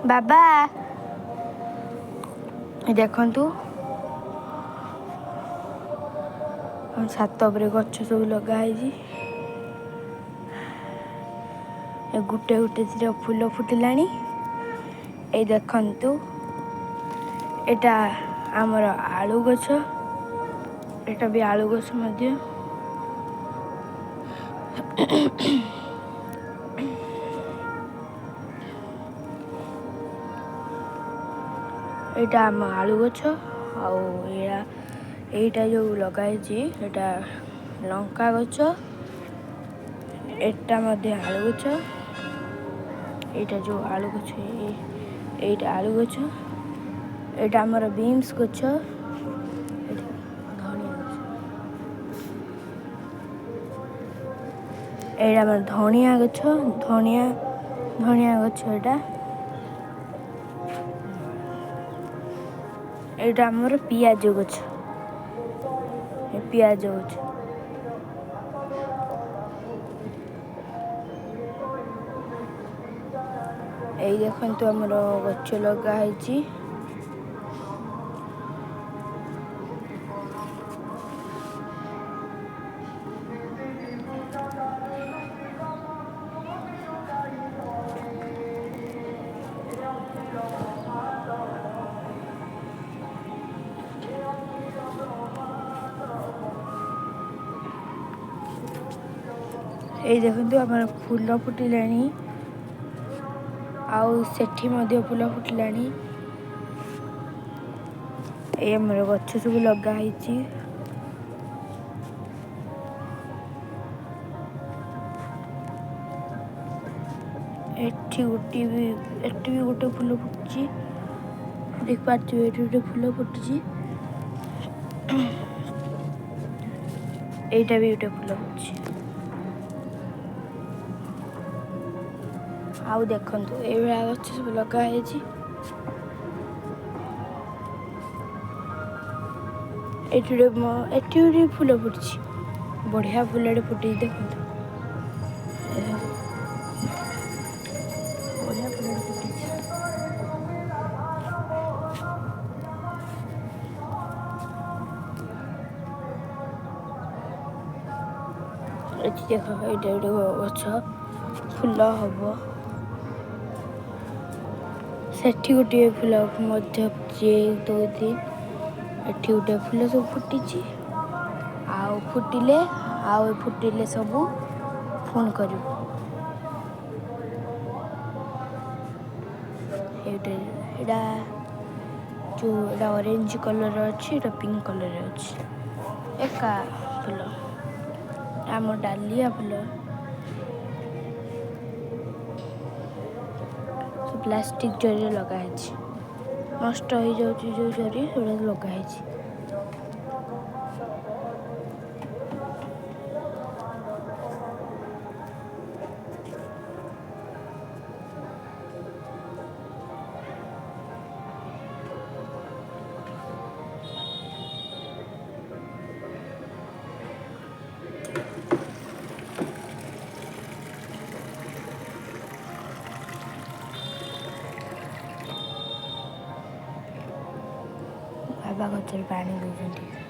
ବାବା ଏ ଦେଖନ୍ତୁ, ଆମ ଛାତ ଉପରେ ଗଛ ସବୁ ଲଗା ହେଇଛି। ଏ ଗୋଟେ ଗୋଟେ ଦିଟା ଫୁଲ ଫୁଟିଲାଣି। ଏଇ ଦେଖନ୍ତୁ, ଏଇଟା ଆମର ଆଳୁ ଗଛ। ଏଇଟା ବି ଆଳୁ ଗଛ ମଧ୍ୟ। ଏଇଟା ଆମ ଆଳୁ ଗଛ। ଆଉ ଏଇଟା ଏଇଟା ଯେଉଁ ଲଗା ହେଇଛି, ଏଇଟା ଲଙ୍କା ଗଛ। ଏଟା ମଧ୍ୟ ଆଳୁ ଗଛ। ଏଇଟା ଯେଉଁ ଆଳୁ ଗଛ, ଏଇଟା ଆଳୁ ଗଛ। ଏଇଟା ଆମର ବିନ୍ସ ଗଛ। ଏଇଟା ଧନିଆ ଗଛ। ଏଇଟା ଆମର ଧଣିଆ ଗଛ। ଧଣିଆ ଧଣିଆ ଗଛ ଏଇଟା। ଏଇଟା ଆମର ପିଆଜ ଗଛ। ଏ ପିଆଜ ଗଛ। ଏଇ ଦେଖନ୍ତୁ, ଆମର ଗଛ ଲଗା ହେଇଛି। ଏଇ ଦେଖନ୍ତୁ, ଆମର ଫୁଲ ଫୁଟିଲାଣି। ଆଉ ସେଠି ମଧ୍ୟ ଫୁଲ ଫୁଟିଲାଣି। ଏଇ ଆମର ଗଛ ସବୁ ଲଗା ହେଇଛି। ଏଠି ଗୋଟିଏ ବି, ଏଠି ବି ଗୋଟେ ଫୁଲ ଫୁଟିଛି। ଦେଖିପାରୁଥିବେ, ଏଠି ଗୋଟେ ଫୁଲ ଫୁଟିଛି। ଏଇଟା ବି ଗୋଟେ ଫୁଲ ଫୁଟିଛି। ଆଉ ଦେଖନ୍ତୁ, ଏଇଭଳିଆ ଗଛ ସବୁ ଲଗା ହେଇଛି। ଏଠି ଗୋଟେ, ଏଠି ଗୋଟେ ଫୁଲ ଫୁଟିଛି। ବଢ଼ିଆ ଫୁଲଟେ ଫୁଟିଛି, ଦେଖନ୍ତୁ। ବଢ଼ିଆ ଫୁଲଟେ ଫୁଟିଛି। ଏଠି ଦେଖ, ଏଇଟା ଗୋଟେ ଗଛ, ଫୁଲ ହବ। ସେଠି ଗୋଟିଏ ଫୁଲ ମଧ୍ୟ ଫୁଟିଛି। 1, 2, 3, ଏଠି ଗୋଟେ ଫୁଲ ସବୁ ଫୁଟିଛି। ଆଉ ଫୁଟିଲେ, ଆଉ ଫୁଟିଲେ ସବୁ ଫୋନ୍ କରିବୁ। ଏଇଟା ଏଇଟା ଯେଉଁ ଏଇଟା ଅରେଞ୍ଜ କଲର୍ ଅଛି, ଏଇଟା ପିଙ୍କ କଲର୍ ଅଛି, ଏକା ଫୁଲ। ଆମ ଡାଲିଆ ଫୁଲ ପ୍ଲାଷ୍ଟିକ୍ ଜରିରେ ଲଗା ହେଇଛି। ନଷ୍ଟ ହେଇଯାଉଛି ଯେଉଁ ଜରି, ସେଗୁଡ଼ା ଲଗା ହେଇଛି। ବାବା ଗଛରେ ପାଣି ଦେଉଛନ୍ତି।